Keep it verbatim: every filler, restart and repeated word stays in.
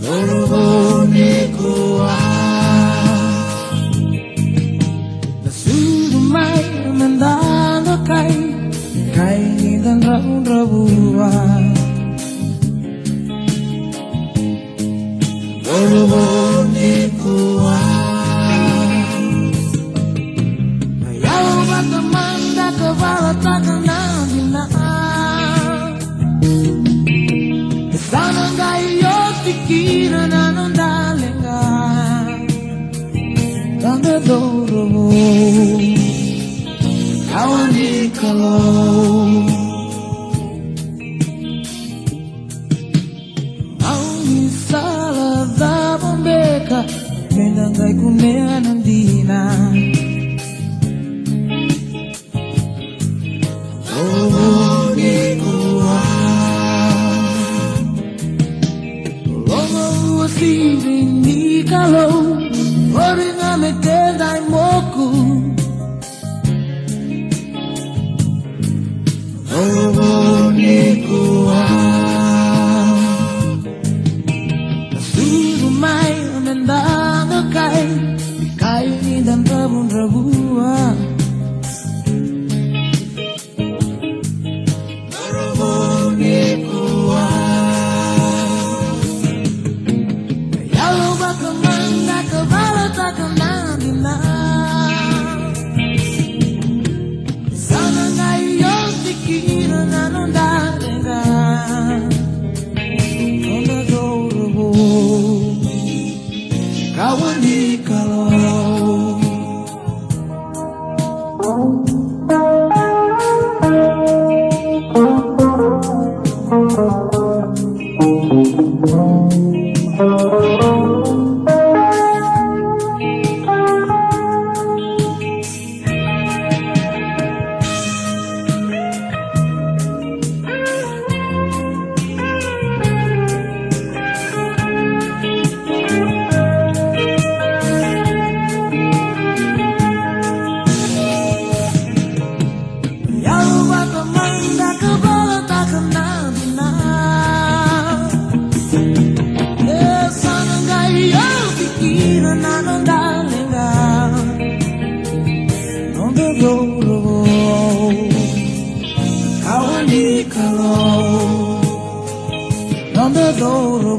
Roroboni ko a. Na sodomay a mandandakay, kaini dan raondrabowa. Roroboni ko a. Aya o ba ka mandakabala ta ka na dina. Sanangkai o pikiran a nondalinga. Tanda dorobo, kawan i kalo. Maoni sala da bombeka, menangkai ko niyan a dina. Roroboni ko a. Loma o sibing i kalo, ori nga mete dai moko. Roroboni ko a. Sodomay a mandandakay, kaini dan raondrabowa. Roroboni ko a. Aya o ba ka mandakabala ta ka na dina. Sanangkai o pikiran a nondalinga. Tanda dorobo, kawan i kalo. Aya o ba ka mandakabala ta ka na dina. E, sanangkai o pikiran a nondalinga. Nondodoro, kawan i kalo. Nondodoro,